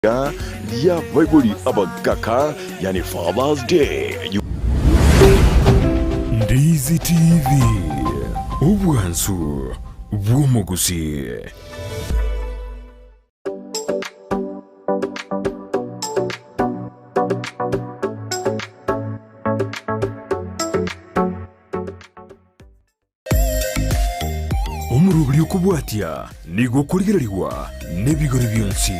Ria baibori abagaka, yani Father's Day. Ndizi TV, obwansu bw'omogusii. Omoroberi okobwatia nigo okorigererigwa nebigori bionsi.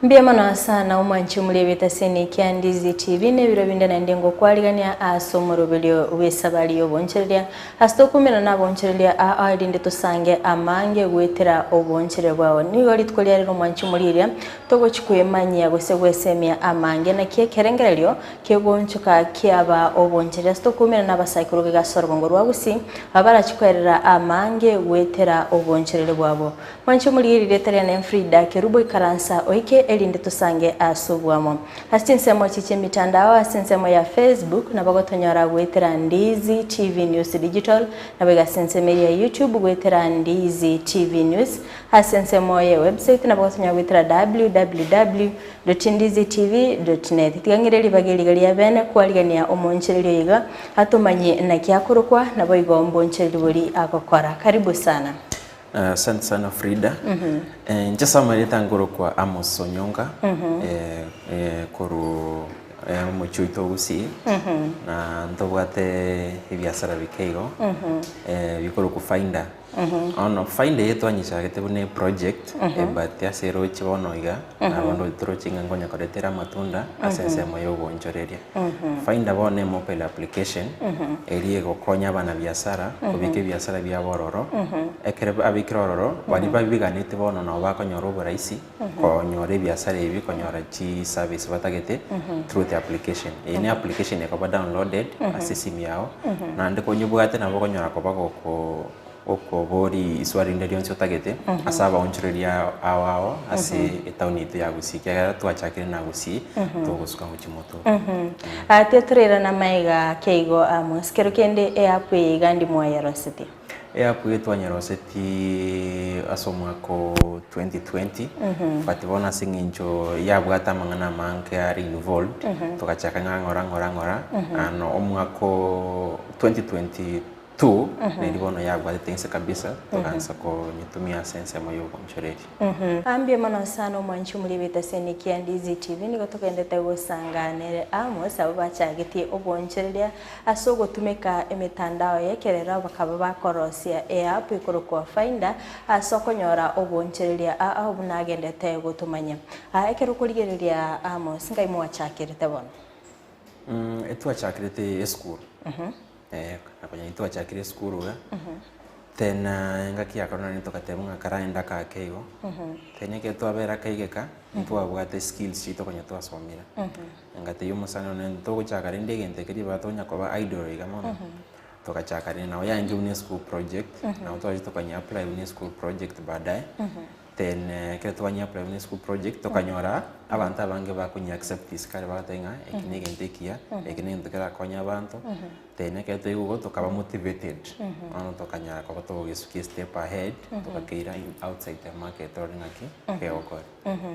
Mbuya mono sana omwanchi omorebe taseni kia Ndizi TV na ebiro binde naende ngokwarigania ase omoroberio bw'esabari y'obonchereria ase tokumerana na abonchereria aa erinde tosange amange goetera obonchereria bwao. Nigo rituko ria rero omwanchi omorigereria togochi kwemanyia gose gwesemia amange naki ekerengererio Kegonchoka kiaba obonchera ase tokoumera n'abasae korwa gega ase orogongo rwa Gusii, aba barachie koerera amange goetera obonchereri bwabo. Mwanche omorigererie rieta riane Frida Kerubo ikaransa oike erinde tosange ase obwamo. Ase chinsemo echi chi'emitandao ase ensemo ya Facebook nabo gotonyora goetera Ndizi TV News Digital naboigo ase ensemo eria ya YouTube goetera Ndizi TV News ase ensemo ye website nabo gotonyora goetera www. Dotindizitv.net. Tiga ng'ire ribaga eriga ria bene kwarigania omoonchereri oyo iga, atomanye naki akorokwa, naboigo mbonchereri bori agokora. Karibu sana. Asante sana Frida. Eh, inche ase amareta nkorokwa Amos Onyonga eh, eh, korwa eh, omochie oito o Gusii na ntobwate ebiasara bike igo eh, bikorokwa Finder. Bono finder eye twanyichagete buna eproject but ase eroche bono iga na bono toroche ng'a nkonya koretera amatunda ase ensemo ya oboonchoreria. Finder bono ne emobile application eria egokonya abanabiasara kobeka ebiasara biabo ororo, ekero babekire ororo baria babiganeti bono nabo bakonyora oborahisi konyora ebiasara ebi konyora chiservice batagete through the application. Eye ne application ekoba downloaded ase esimu yago, naende konyebwate nabo okonyora koba goko gokoboria iswali rinde rionsi otagete ase abaonchoreria ao ao ase etown yaito ya Gusii ekiagera twachakire na Gusii togosuka gochia moto. Aa tiatorerana amaiga ake igo Amos, kero kende eapp eye iga ndi mwayeroseti. Eapp eye twanyerosetie ase omwaka o 2020, but bono ase eng'encho yabwate amang'ana amange are involved, togachaka ng'a ng'ora ng'ora ng'ora, ano omwaka o 2022 neri bono yabwatete inse kabisa, togaansa konyetumia ase ensemo ya obonchoreri. Mbuya mono sana omwanchi omorebe etaseni kia Ndizi TV, nigo togendete gosanga nere Amos abwo bachagetie obonchoreria Ase ogotumeka emetandao y'ekerero bakaba bakorosia eapp ekorokwa Finder ase okonyora oboonchereria aa buna agendete gotomanya. Aa ekero okorigereria Amos ngai mwachakerete bono? Etwachakerete esukuru nakonya intwachakire esukuru iga tena engaki ya korona naende togateba ng'a karaende akake igo tena ekero twabera akaigeka ntwabwate skills chiaito konya twasomire. Ngatebia omosani one ntogochaka rende egento eke ribaga tonya koba idle iga mono, togachaka rende nabo yaenge buna eschool project, nabo twachia tokanya apply buna eschool project baadaye, then ekero twanya apply buna eschool project tokanyora abanto abange bakonya accept isiko aria bagateba ng'a eki na egento ekiya, eki na egento kerakonye abanto, then ekero twaigwa igo tokaba motivated, bono tokanyara koba togogesukia estep ahead, togakeira outside the market torore ng'aki kegokora.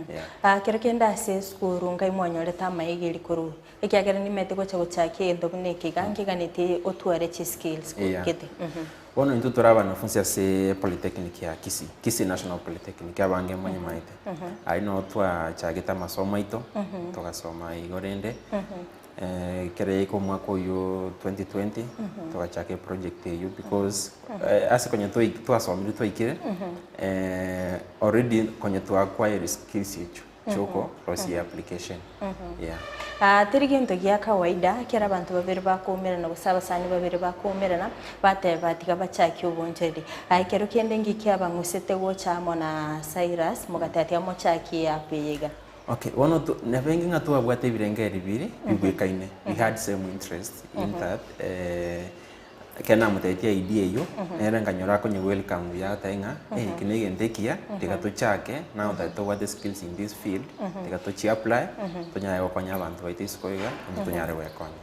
Yeah. Kero kende ase esukuru nkai mwanyorete amaegeri korwa, ekiagera nimanyete gocha gochakia egento buna eke iga nkeganetie otware chiskills Yeah. gete. Bono intwe tore abanafunsi ase polytechnic ya Kisii, Kisii National Polytechnic abange mbanyemaete. Aria noo twachagete amasomo aito, togasoma igo rende, ekero yaika omwaka oywo 2020, togachaka eproject eywo because ase konya twai twasomire twaikire, already konya twa acquire skills echio chioko rosia application yeah. Teri gento gia kawaida ekero abanto babere bakoumerana gose abasani babere bakoumerana bateba tiga bachakie obonchoreri. Ekero kende ngiki abang'usete gocha amo na Cyrus mogateba tiga mochakie app eye iga. Okay, bono to nabenge ng'a twabwate ebirengeri biri bibwekaine, we had same interest in that ekero namotebetie idea eywo, nere nkanyora akonye welcome buya agoteba ng'a eh eke na egento ekiya, tiga tochake now that tobwate skills in this field, tiga tochi apply, tonyare gokonya abanto baito isiko iga, naende tonyare goekonya.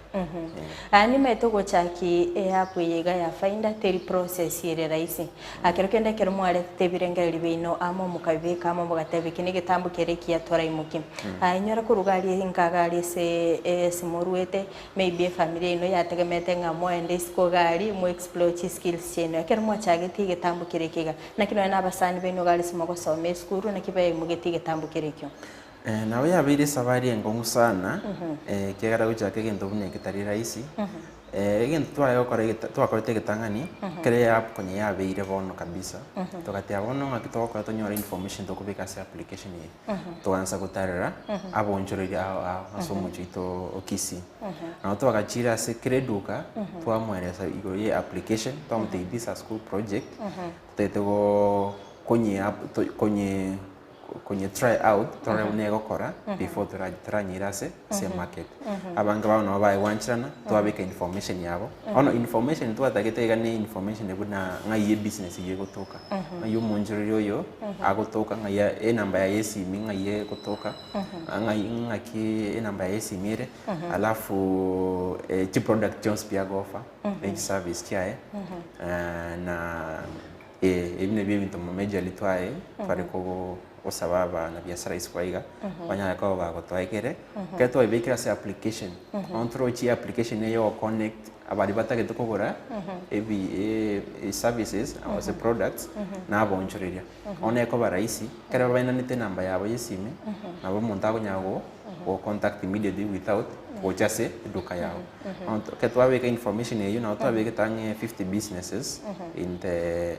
Aya nimaete ogochaki eapp eye iga ya Finder teri process ere rahisi. Kero kende ekero mwaretete ebirengererio biaino amo mokabibeka amo mogateba eke negetambo kere ekiya toraimokie. Inyora korwa iga aria inka iga aria ase ase moruete maybe efamiri yaino yategemeete ng'a moende isiko iga aria mo explore chiskills chiaino. Ekero mwachagete egetambo kere eke iga, naki nonya na abasani baino iga aria ase mogosoma esukuru naki baimogetie egetambo kere ekio? Nabo yabeire esabari enkong'u sana, ekiagera gochaka egento buna eke tari rahisi. Egento tware gokora egeta twakorete egetang'ani, ekero eapp konya yabeire bono kabisa, togateba bono ng'aki togokora tonyore information tokobeka ase application eye. Togaansa gotarera aboonchoreria ao ao ase omochie oito o Kisii. Nabo twagachire ase kera eduka, twamoeresa igoro ya application, twamotebia this a school project, totagete go konye app to konye konye try out torore buna egokora before tora toranyire ase ase emarket. Abange babo nabo baegwancherana twabeka information yabo. Bono information twatagete iga ne information buna ng'ai ebusiness eywo egotoka, ng'ai omonchoreri oyo agotoka, ng'ai enamba yaye ya esimi ng'ai egotoka, ng'ai ng'aki enamba yaye ya esimi ere, alafu chiproduct chionsi pi ago offer, ne chiservice chiaye na. Ee, ebi nabio ebinto majorly twaye tware gosaba abanabiasara isiko aiga, banyare koba bagotoa ekere, ekero twabibekire ase application, bono torochie application eye yogoconnect abaria batagete kogora ebi services gose products na aboonchoreria. Bono ekoba rahisi, ekero baenanete enamba yabo ya esime, nabo omonto akonyara gocontact immediately without gocha ase eduka yabo. Bono ekero twabeka information eywo nabo twabekete ang'e 50 businesses in the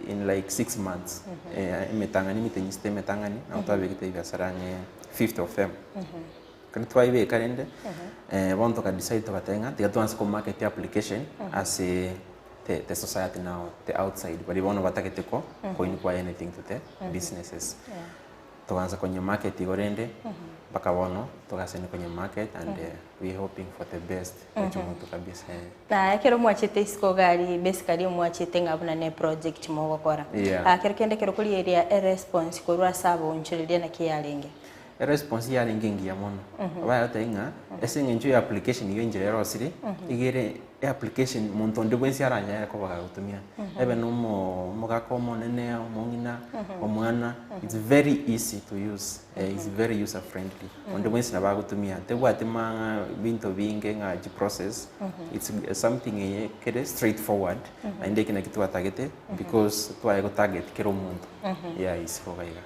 in like 6 months, emetang'ani emitenyi esita emetang'ani nabo twabekete ebiasara ang'e 50 of them. Ekero twaibeka rende, bono toka decide togateba ng'a tiga toanse ko market application ase the the society now the outside baria bono batagete ko ko inquire anything to the businesses. Togansa konya market igo rende mpaka bono togaseni konya market and we hoping for the best gochia omonto kabisa eh. Na ekero mwachete isiko iga aria basically mwachete ng'a buna ne project mogokora. Yeah. Kero kende ekero korigereria eresponse korwa ase abaonchoreria naki yarenge? Eresponse yarenge engiya mono, baye goteba ng'a ase eng'encho ya application iga enchera erosirie, iga ere eapplication monto onde bwensi aranyare koba gagotumia, ebe na omo omogaka omonene, omong'ina, omwana, it's very easy to use, it's very user friendly, onde bwensi nabo agotumia, tebwati mang'a binto binge ng'a chiprocess, it's something eye kere straight forward, naende eke naki twatagete because twaye gotarget kera omonto, yeah isiko iga iga.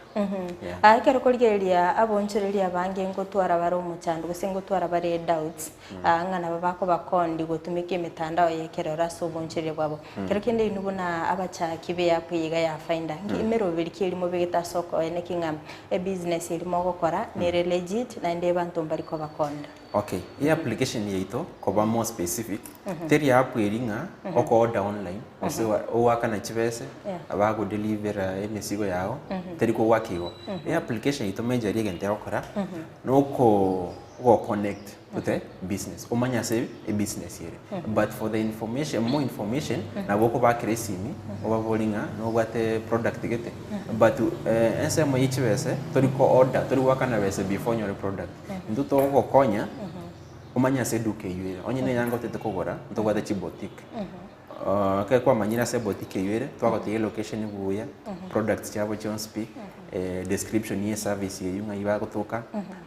Yeah. Aa ekero okorigereria aboonchoreria abange ngotwara bare omochando gose ngotwara bare doubts aa ng'a nabo bakoba conned gotumeka emetandao ya ekerero ase oboonchoreria bwabo. Kero kende inwe buna abachaki be app eye iga ya Finder, nki emeroberi ki eria mobegete ase okoeneki ng'a ebusiness eria mogokora nere legit naende abanto mbari koba conned? Okay, e application yaito koba more specific, teri app eri ng'a oko order online gose ogoakana chibese bagodelivera emesigo yago, teri kogoaka igo. E application yaito majorly egento egokora, noko ogoconnect to the business, omanye ase ebusiness ere. But for the information, more information, nabo okobakera esimi, obaborie ng'a nobwate product gete, but ensemo ye chibese, tori ko order, tori goakana bese before onyore product. Intwe togogokonya omanye ase eduka eywo ere, onye neyanga otagete kogora, ntobwate chiboutique. Ekero kwamanyire ase eboutique eywo ere, twagotebia elocation buya, products chiabo chionsi pi, description ya eservice eywo ng'ai bagotoka,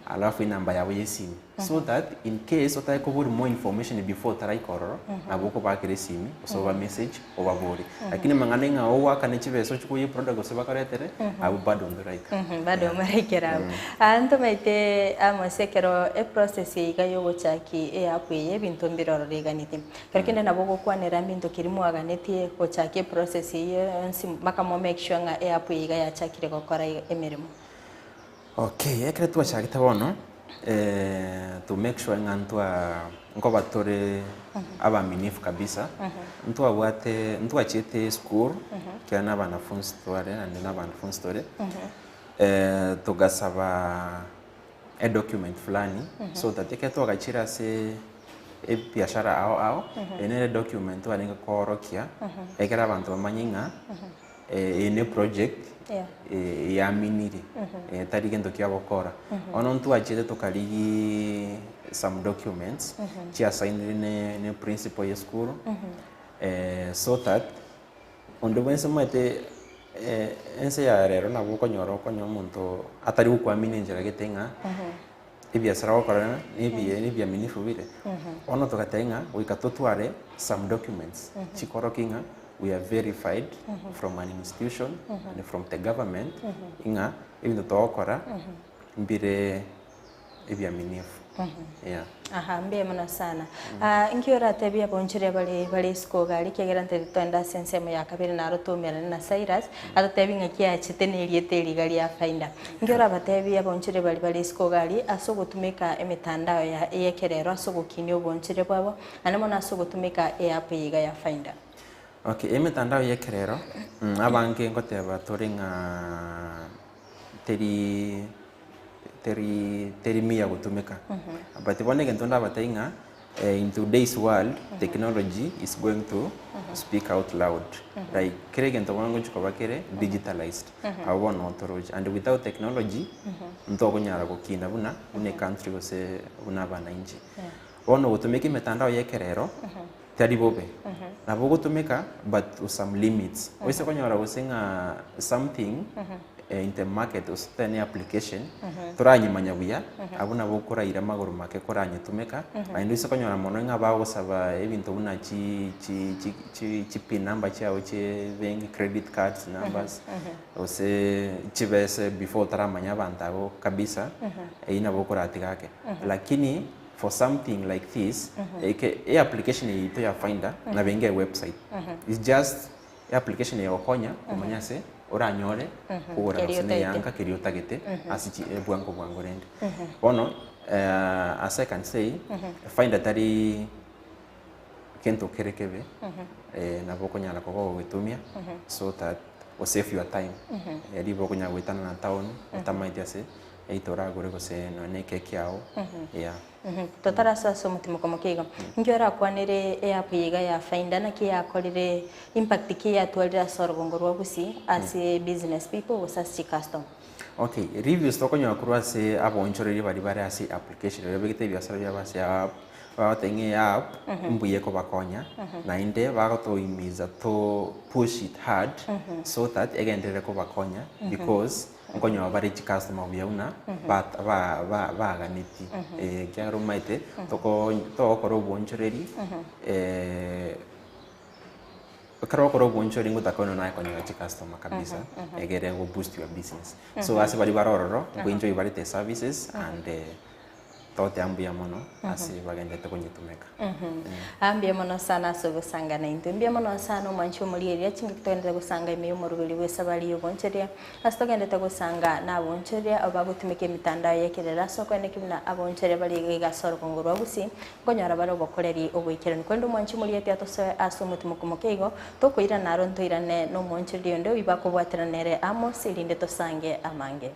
alafu enamba yabo ya esimi. So that in case otake koboria more information before otaraika ororo, nabo okobakera esimi, gose oba message obaborie. Lakini amang'ana ng'a ogoakane chibesa ochie koyia eproduct gose bakoretere, abwo bado ntoraika. Bado maraikera abwo. Ah, ntomaete amo ase ekero eprocess eye iga yogochaki eapp eye ebinto mbire ororo iganete. Kero kende nabo ogokwanera mbinto keri mwaganetie gochaki eprocess eye yonsi mpaka mo make sure ng'a eapp eye iga yachakire gokora emeremo. Okay, ekero twachagete bono, to make sure ng'a ntwa nkoba tore abaaminifu kabisa, ntwabwate ntwachiete esukuru, ekiagera na abanafunsi tware naende na abanafunsi tore, togasaba. edocument fulani so that ekero twagachire ase ebiashara ao ao, eye nere edocument twarenge koorokia ekero abanto bamanye ng'a eye ne project Yeah. yaminiri tari gento kia gokora. Bono ntwachete tokarigia some documents chiasainire ne ne principal ye esukuru so that onde bwensi omanyete ense ya rero nabo okonyora okonya omonto atari gokuamini enchera gete ng'a ebiasara ogokora nebiya nebiaminifu bire. Bono togateba ng'a goika totware some documents chikorokia ng'a we are verified from an institution and from the government ng'a ebinto togokora mbire ebiaminifu yeah. Aha, mbuya mono sana. Ah, inki oratebie abonchoria bare bare isiko iga aria ekiagera ntari toende ase ensemo ya kabere naro toumerane na Cyrus, atotebie ng'aki achete na erieta eri iga ria Finder. Inki orabatebie abonchoria baria bare isiko iga aria ase ogotumeka emetandao ya y'ekerero ase ogokinia obonchoria bwabo, naende mono ase ogotumeka eapp eye iga ya Finder? Okay, emetandao y'ekerero, abange ngoteba tore ng'a teri teri teri miya gotumeka. But bono egento ndabatebie ng'a in today's world, technology is going to speak out loud. Like kera egento bono ngochi koba kere digitalized, abwo bono toroche. And without technology, ntokonyara gokina buna buna ecountry gose buna abananchi. Bono gotumeka emetandao ya ekerero, tari bobe. Nabo ogotumeka but with some limits. Oise konyora gose ng'a something in the market gose tari ne application, toranyemanya buya, abwo nabo okoraira amagoro make koranyetumeka, naende oise konyora mono ng'a bagosaba ebinto buna chi chi chi chi chi pin number chiago chia ebenki, credit cards numbers, gose chibese before otaramanya abanto abwo kabisa, eywo nabo okoratiga ake. Lakini for something like this, eke eapplication eye yaito ya Finder nabo enga ewebsite. It's just eapplication egokonya komanya ase oranyore kogora Keria gose na otagete. eyanga keria otagete ase chi bwango bwango rende. Bono as I can say, Finder tari gento kere kebe, nabo okonyara koba ogogetumia so that o save your time. Riba okonyara goetana na town otamaeti ase Either oragore gose nonya ne ekeki yao, yeah. Totarasoa ase omotimoko moke igo, inki orakwanere eapp eye iga ya Finder naki yakorire impact ki yatwarire ase orogongo rwa Gusii ase business people gose ase chicustomer? Okay, reviews tokonyora korwa ase abaonchoreria baria bare ase application baria babegete ebiasara biabo ase app, bagoteba ng'a eapp mbuya ekobakonya, naende bagotohimiza to push it hard so that egenderere kobakonya because Nkonyora bare chicustomer buya buna ba- ba- ba- baganeti ekiagera omanyete toko togokora obonchoreri ekero ogokora obonchoreri ngotaka onye naye konyora chicustomer kabisa egere go boost your business. So ase baria bare ororo nkoenjoy bare the services and Togoteba mbuya mono ase bagenderete konyetumeka. Aa mbuya mono sana ase ogosanga naintwe. Mbuya mono sana omwanchi omorieria chingaki togenderete gosanga ime y'omoroberi bw'esabari y'obonchoria. Ase togenderete gosanga nabonchoria abo bagotumeka emitandao y'ekerero ase okoeneki buna abonchoria bare iga iga ase orogongo rwa Gusii nkonyora bare obokoreri oboikeranu. Korende omwanchi omorieria atosoe ase omotimoko moke igo tokoirana aro ntoirane nomonchoria onde oyio bakobwaterana nere Amos erinde tosange amange.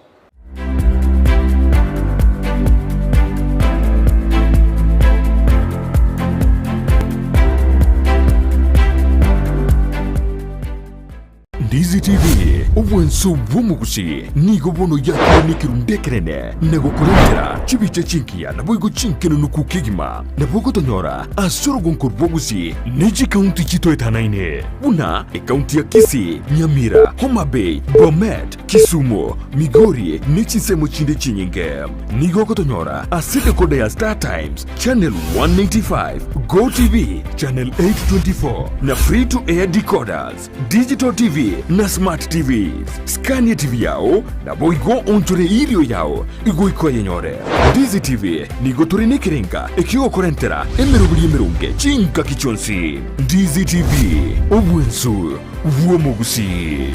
Ndizi TV, obwanso bw'omogusi, nigo bono yakire nekerundu ekenene na gokorentera chibicha chingiya naboigo chinkenenuku kegima. Nabo ogotonyora ase orogonko rw'obogusi ne chikaunti chitoetanaine buna ekaunti ya Kisii, Nyamira, Homa Bay, Bomet, Kisumu, Migori ne chinsemo chinde chinyinge. Nigo ogotonyora ase decoder ya Star Times, Channel 195, Go TV, Channel 824 na Free to Air decoders, Digital TV na Smart TVs. Skania TV yao naboigo onchore irio yao igoika oyenyore. Ndizi TV nigo tore nekerenga ekiogokorentera emeroberi emeronge chingaki chionsi. Ndizi TV, obwensu bw'omogusii.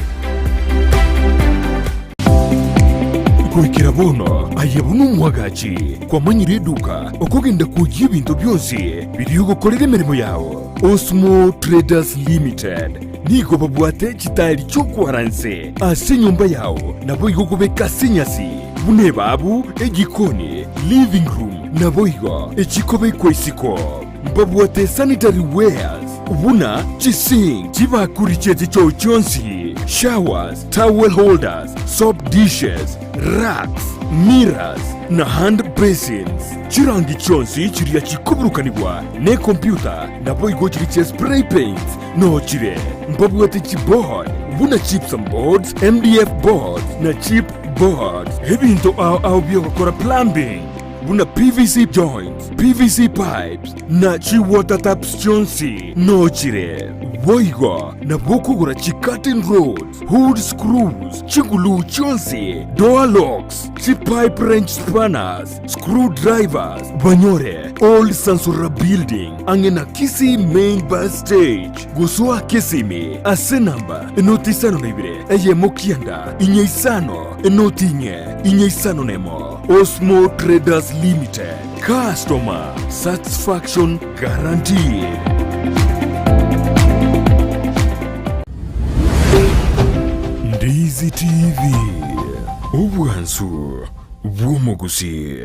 Goikera bono aye buna omwagachi kwamanyire eduka okogenda kwoyia ebinto bionsi biria ogokorera emeremo yao. Osmo Traders Limited nigo babwate chitaeri chi'okwara nse ase enyomba yao naboigo gobeka ase enyasi. Buna ebabu, ejikoni, living room, naboigo echikobekwa isiko. Mbabwate sanitary wares buna chisink, chibakuri chie chichoo chionsi, showers, towel holders, soap dishes, racks, mirrors na hand basins. Chirangi chionsi chiria chikoburukanigwa nekompyuta naboigo chiria chia spray paints noo chire. Mbabwate chiboard buna gypsum boards, MDF boards na chip boards. Ebinto ao ao biogokora plumbing buna PVC joints, PVC pipes na chi water taps chionsi noo chire. Boigo nabo okogora chi curtain rods, hood screws, chiguluu chionsi, door locks, chi pipe wrench spanners, screw drivers, banyore Old Sansora Building ang'e na Kisii Main Bus Stage. Gosoa Kisimi ase namba enoti isano na ibere eyemo kianda inye isano enoti inye inye isano nemo. Osmo Traders Limited, customer satisfaction guaranteed. Ndizi TV, obwansu bw'omogusii.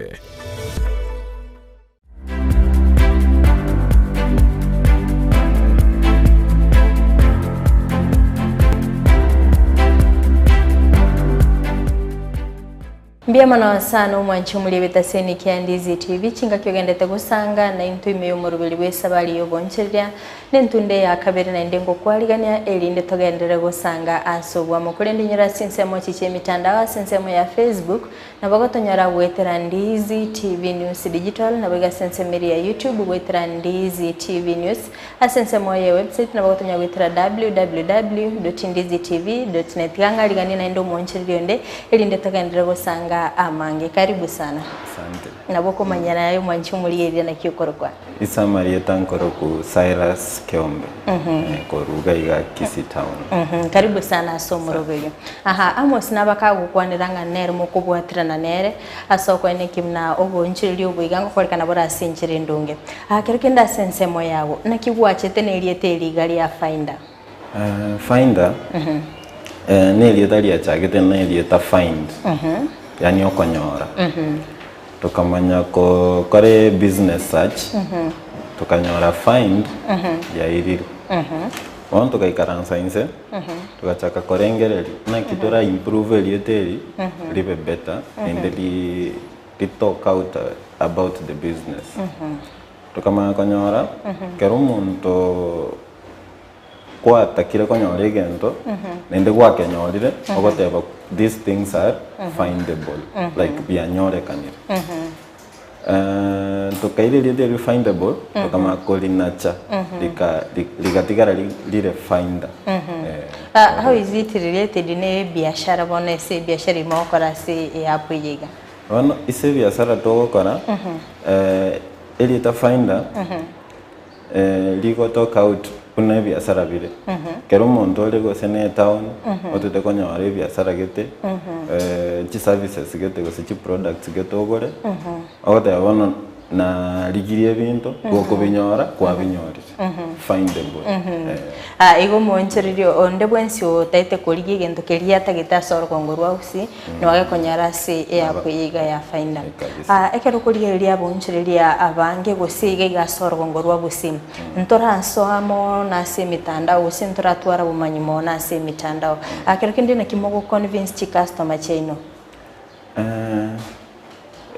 Mbuya mono sana omwanchi omoriebete ase eniki ya Ndizi TV chingaki ogendete gosanga na intwe ime y'omoroberi bw'esabari y'obonchereria Nentunde ya kabere naende ngokwarigania, erinde togenderere gosanga ase obwamo. Korende inyora ase ensemo echi chi'emitandao, ase ensemo ya Facebook, nabo gotonyora goetera Ndizi TV News Digital, naboigo ase ensemo eria ya YouTube goetera Ndizi TV News, ase ensemo ye website nabo gotonyora goetera www.ndizitv.net. Tiga ng'ariganie naende omoonchoreria onde, erinde togenderere gosanga amange. Karibu sana. Asante. Nabo okomanyana aye omwanchi omorigereria naki okorokwa. Ase amarieta nkoroku Cyrus Keombe, korwa iga iga Kisii Town. Karibu sana ase omoroberio. Aha, Amos nabo akagokwanera ng'a nere mokobwaterana nere ase okoena eki buna oboonchoreria obo iga ngokorekana bore ase enchera endonge. Aha, kero kende ase ensemo yago, naki gwachete na erieta eri iga ria Finder? Finder, nerieta riachagete na erieta find, yaani okonyora. Tokamanya gokora ebusiness search, tokanyora find yairirwe. Bono togaikaransa inse, togachaka korengereria naki tora improve erieta eri ribe better naende ri talk out about the business. Tokamanya konyora ekero omonto gwatakire konyora egento naende gwakenyorire ogoteba these things are findable like bianyorekanire. Tokaira erieta erio findable tokamanya korinacha rika rigatigara rire finder. How is it related ne ebiashara bono ase ebiashara ime ogokora ase eapp eye iga? Bono ase ebiasara togokora erieta finder Rigotoka out buna ebiasara bire. Ekero omonto ore gose ne etown, otete konyora ebiasara gete, chiservices gete gose chiproducts gete ogore, ogoteba bono narigirie ebinto, gokobinyora kwabinyorire. Findable. Ah, igo omoonchoreria onde bwensi otaete korigia egento keria atagete ase orogongo rwa gusii, Nigo agekonyora ase eapp eye iga ya Finder. Kabisa. Ah, ekero okorigereria aboonchoreria abange gose iga iga ase orogongo rwa Gusii, ntorasoa mono ase emitandao gose ntoratwara obomanyi mono ase emitandao. Ah, kero kende naki mogo convince chicustomer chiaino?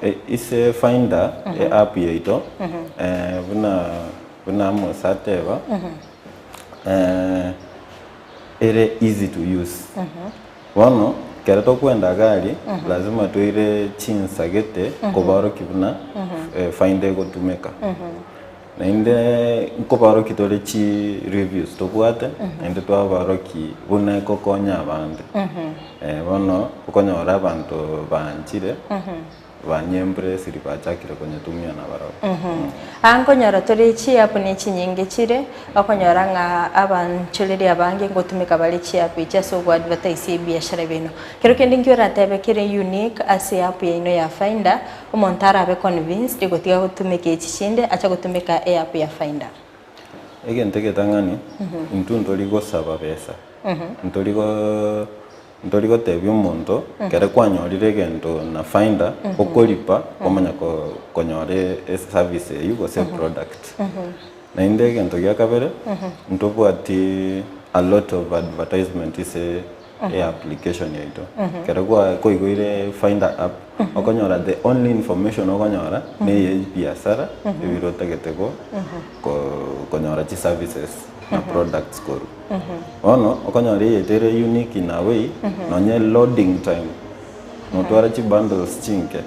Eh, ase Finder, eapp yaito, buna buna Amos ateba, ere easy to use. Bono ekero tokwenda iga aria, lazima toire chinsa gete kobaorokia buna finder egotumeka. Naende nkobaorokia tore chi reviews tobwate, naende twabaorokia buna egokonya abande. Bono okonyora abanto baanchire. Banyemburesiri bachakire konyetumia nabarabwo. Aa nkonyora tore chiapp ne chinyinge chire, okonyora ng'a abanchoreri abange ngotumeka bare chiapp echi ase ogoadvertise ebiashara biaino. Kero kende nki oratebe kere unique ase app yaino ya Finder, omonto arabe convinced gotiga gotumeka echi chinde ache gotumeka eapp ya Finder? Egento egetang'ani, intwe ntori gosaba besa, ntori go. Ntori gotebia omonto, ekero kwanyorire egento na Finder, okoripa kwamanya konyora eservice eywo gose eproduct. Naende egento gia kabere, ntobwati a lot of advertisement ase eapplication yaito. Ekero kwa kwaigoire Finder app, okonyora the only information okonyora na eye ebiasara ebire otagete go konyora chiservices na products korwa. Bono okonyora eyete ere unique in a way, nonye loading time, notwara chibundles chinke,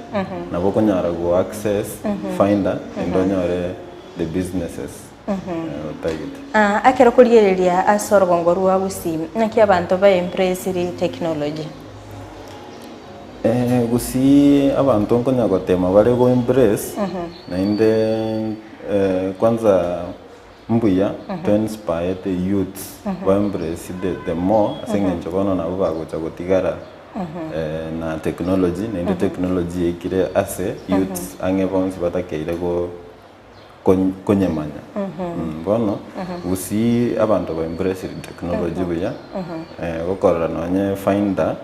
nabo okonyara go access Finder naende onyore the businesses otagete. Ekero okorigereria ase orogongo rwa Gusii, naki abanto ba embrace technology? Gusii abanto nkonya gotema bare go embrace, naende kwanza mbuya to inspire the youths ba embrace the more ase eng'encho bono nabo bagocha gotigara na technology naende technology yaikire ase youths ang'e bonsi batakeire go konyemanya. Bono gusii abanto ba embraced technology buya, gokorora nonye finder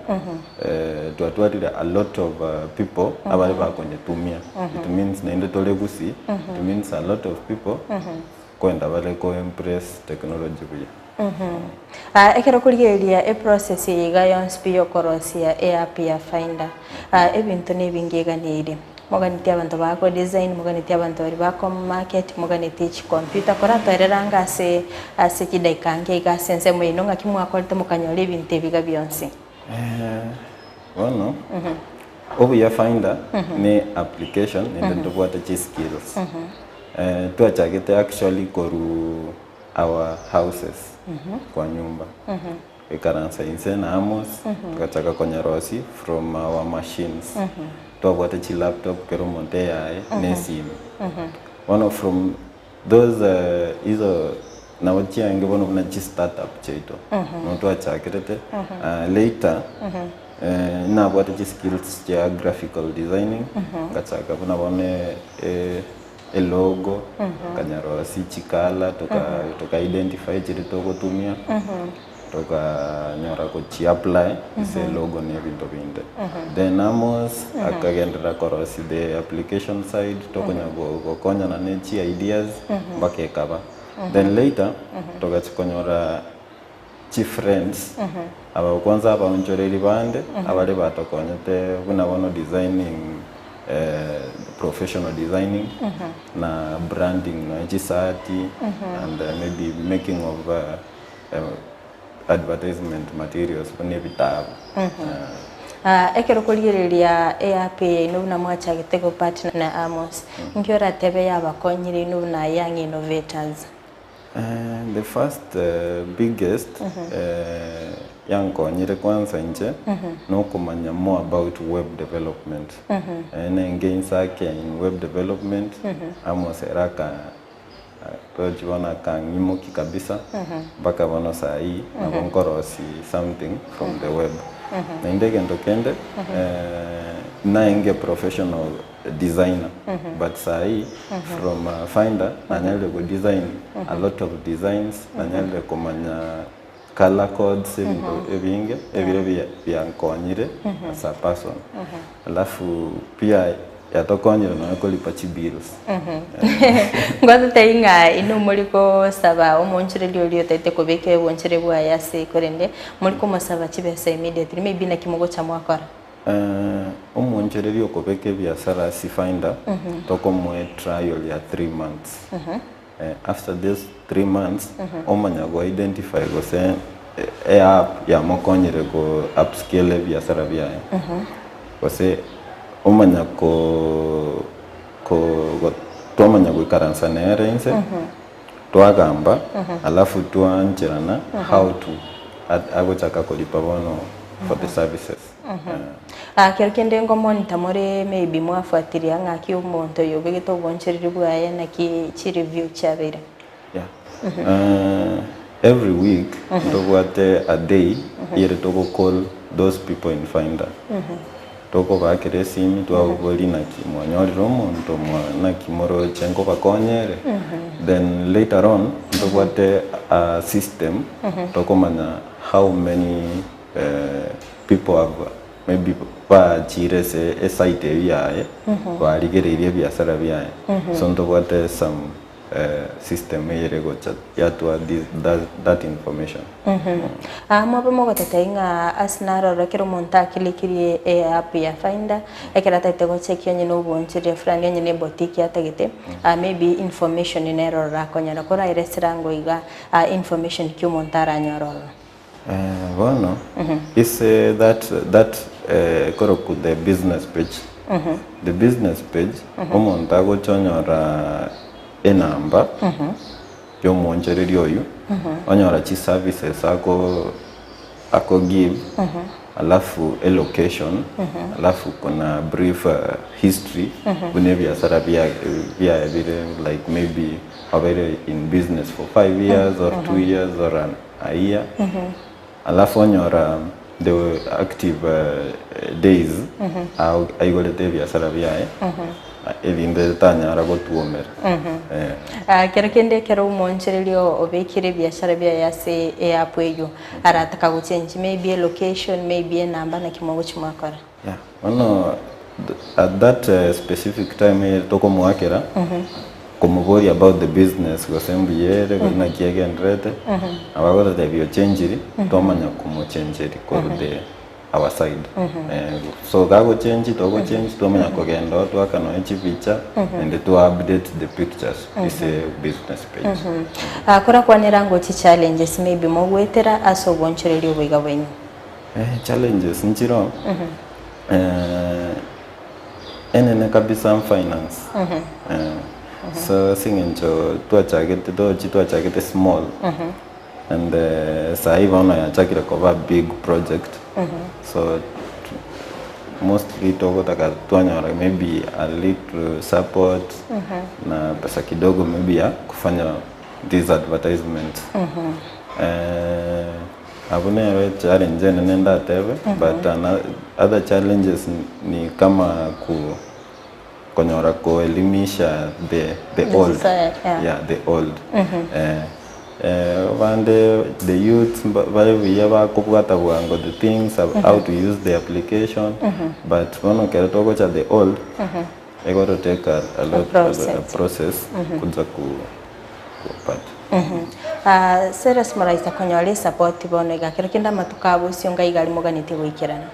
twatwarire a lot of people abare bakonyetumia, it means naende tore gusii, it means a lot of people nkoenda bare ko embrace technology buya. Ekero okorigereria eprocess eye iga yonsi pi yokorosia eapp ya Finder, ebinto nebinge eganeiri. Moganetie abanto ba design, moganetie abanto baria ba market, moganetie chicomputer, koratoerera anga ase ase chidaika nge iga ase ensemo yaino ng'aki mwakorete mokanyora ebinto ebi iga bionsi. Bono, obuya Finder ne application naende ntobwate chiskills. Twachagete actually korwa our houses kwa nyumba. Ekaransa inse na Amos, togachaka konyerosia from our machines. Twabwate chilaptop kera omonto eyaye na esimi. Bono from those hizo nabo chiange bono buna chi startup chiaito, nabo twachakerete later nabwate chiskills chia graphical designing, ngachaka buna bono elogo, nkanyarosia chicolour, toka toka identify chiria togotumia, tokanyora gochi apply ase elogo na ebinto binde. Then Amos akagenderera korosia the application side, tokonya gokonyana na chi ideas mpaka ekaba. Then later, togachia konyora chifriends, aba kwanza abaonchoreri bande, abare batokonyete buna bono designing professional designing na branding nonya chisati and maybe making of advertisement materials buna ebitabu. Ekero okorigereria eapp eye yaino buna mwachagete gopartner na Amos, nki oratebe yabakonyire inwe buna young innovators? The first biggest yankonyire kwanza inche nokomanya more about web development. Nenge insake in web development, Amos ere aka tochi bono akang'imoki kabisa mpaka bono saa hii nabo nkorosi something from the web. Naende egento kende naenge professional designer but saa hii from Finder nanyarire go design a lot of designs, nanyarire komanya color codes ebinto ebinge ebire biankonyire as a person. Alafu pia yatokonyire nonya koripa chibills. Ngwatotebia ng'a inwe mori kosaba omoonchoreria oria otaete kobeka obonchore bwaye ase korende mori komosaba chibesa immediately maybe naki mogocha mwakora. Omoonchoreria okobeka ebiasara ase Finder tokomoa etrial ya 3 months. After this 3 months omanya go identify gose eapp yamokonyire go upscale ebiasara biaye gose omanya ko ko twamanya goikaransa nere inse twagamba alafu twancherana how to agochaka koripa bono for the services. Kero kende ngomonita more maybe mwafuatilia ng'aki omonto oyo obegete obonchereri bwaye naki chireview chiabeire. Yeah. Every week ntobwate a day ere togo call those people in Finder. Tokobakera esimi twababori naki mwanyorire omonto naki moroche nkobakonyere. Then later on ntobwate a system tokomanya how many. people have maybe bachire ase esite eywo yaye, barigereirie ebiasara biaye, so ntobwate some system eyere gocha yatwa this that that information. Aa mwabe mogototebia ng'a ase naroro ekero omonto akilikirie eapp ya Finder, ekero atagete gochekia onye na obonchereria fulani onye na ebotiki atagete, maybe information nere ororo akonyora. Koraire esirango iga, information ki omonto aranyore ororo? Bono ase that that ekorokwa the business page, the business page omonto agocha onyora enamba ya omoonchoreria oywo, onyora chiservices ako ako give alafu elocation alafu kuna brief history buna ebiasara biaye bire like maybe obeire in business for 5 years or 2 years or an a year alafu onyora the active days aigorete ebiasara biaye erinde tanyara gotuomera. Kero kende ekero omoonchoreria obekire ebiasara biaye ase eapp eywo arataka gochengi maybe elocation maybe enamba naki mogochi mwakora. Yeah, bono at that specific time eye tokomoakera, komoboria about the business gose mbuya ere gose naki egendererete, nabo agototebia ochenchiri, twamanya komochencheri korwa the our side. So gagochengi togochengi twamanya kogenda oo twaka nonya chipicha naende twa update the pictures ase business page. Korakwanera ngochi challenges maybe mogwetera ase obonchoreria oboiga bwaino. Challenges nchiroo, enene kabisa finance, so ase eng'encho twachagete tochi twachagete small and sahi bono yachakire koba big project, so mostly togotaka twanyora maybe a little support na pesa kidogo maybe ya kufanya this advertisement. Abwo nero echallenge enene ndatebe but other challenges ni kama ku konyora koelimisha the the The old society, yeah. yeah the old eh, eh, abande the youths mba- bare buya bakobwata bwango the things of how to use the application but bono ekero togocha the old egoro take a, a lot a, process. a process kuja ku kupata. Serious moraisa konyora esapoti bono iga kero kende amatuko abo osio ngai iga aria moganetie goikerana.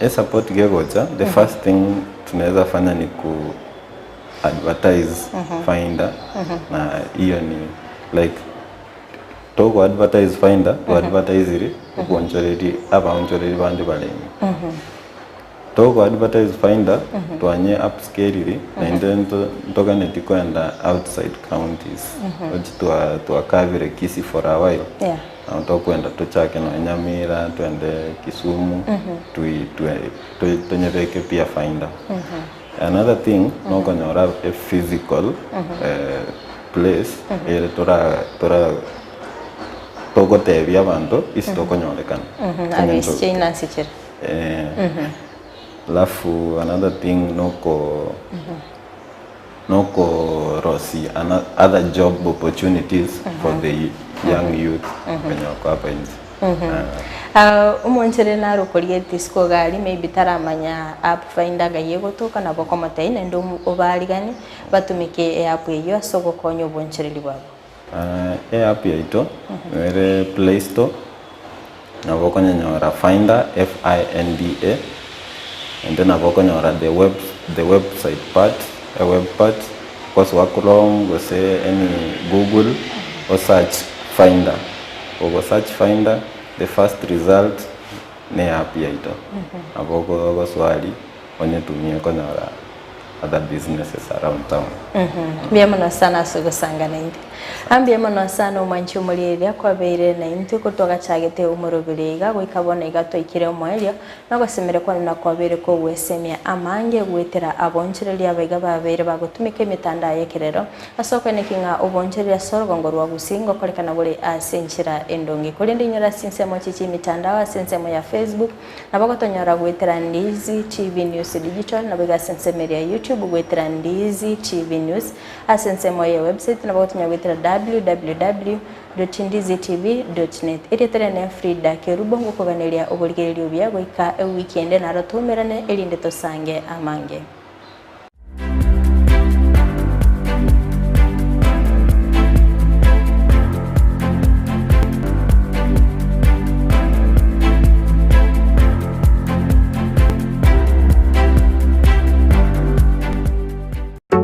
Esupport gegocha the first thing tunaweza fanya ni ku advertise finder na hiyo ni like togo advertise finder to advertise iri obwonchoreri abaonchoreri bande barenge Togo advertise finder twanye upscale iri naende ntoganeti koenda outside counties ochi twa twakabire Kisii for a while Yeah. nabo tokwenda tochake nonya Nyamira twende Kisumu tui tue twe tonyebeke pia finder. Another thing nokonyora a physical place ere tora tora togotebia abanto ase tokonyorekana. Abesiche inansi chire. Eh, alafu another thing noko nokorosia other job opportunities for the young youth venye wako hapa nje. Ah, omonchere naro okorigetie isiko iga aria maybe taramanya app finder ngai egotoka nabo okomotebia naende obariganie batumeke eapp eyio ase ogokonya obonchereri bwabo. Eapp yaito ere play store Nabo okonyonyora Finder, F-I-N-D-A, naende nabo okonyora the web, the website part, e web part, gosoa Chrome gose any Google, o search Finder. Ogo search Finder, the first result ne app yaito. Nabo ogosoa aria onyetumie konyora other businesses around town. Mbuya mono sana ase ogosanga naintwe. Ah, mbuya mono sana omwanchi omorieria kwabeire naintwe ko twagachagete omoroberi iga goika bono iga twaikire omoerio na ogosemera kwane na kwabeire kogwesemia amange goetera abonchoreria abaiga babeire bagotumeka emetandao y'ekerero ase okoeneki ng'a obonchoreria ase orogongo rwa Gusii ngokorekana bore ase enchera endonge. Korende inyore ase ensemo chiche emitandao ase ensemo ya Facebook Nabo gotonyora goetera Ndizi TV News Digital naboigo ase ensemo eria ya YouTube. YouTube goetera Ndizi TV News. Ase ensemo ye website nabo ogotonya goetera www dot ndizitv dot net. Erieta riane Frida Kerubo ngokoganeria oborigereria obuya goika ewiki ende naro toumerane erinde tosange amange.